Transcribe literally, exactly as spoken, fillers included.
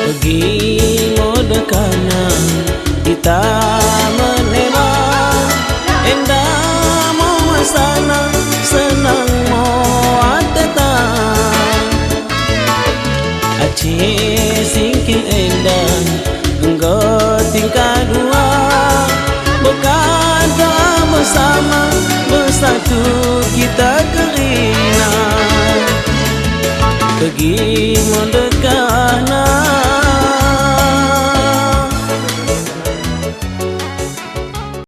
Peggi mo dekahna kita menema, enda mo masana, senang mo ateta. Aci singkil enda enggo tingkah dua, bekah doa bersama, bersatu kita kerina. Peggi mo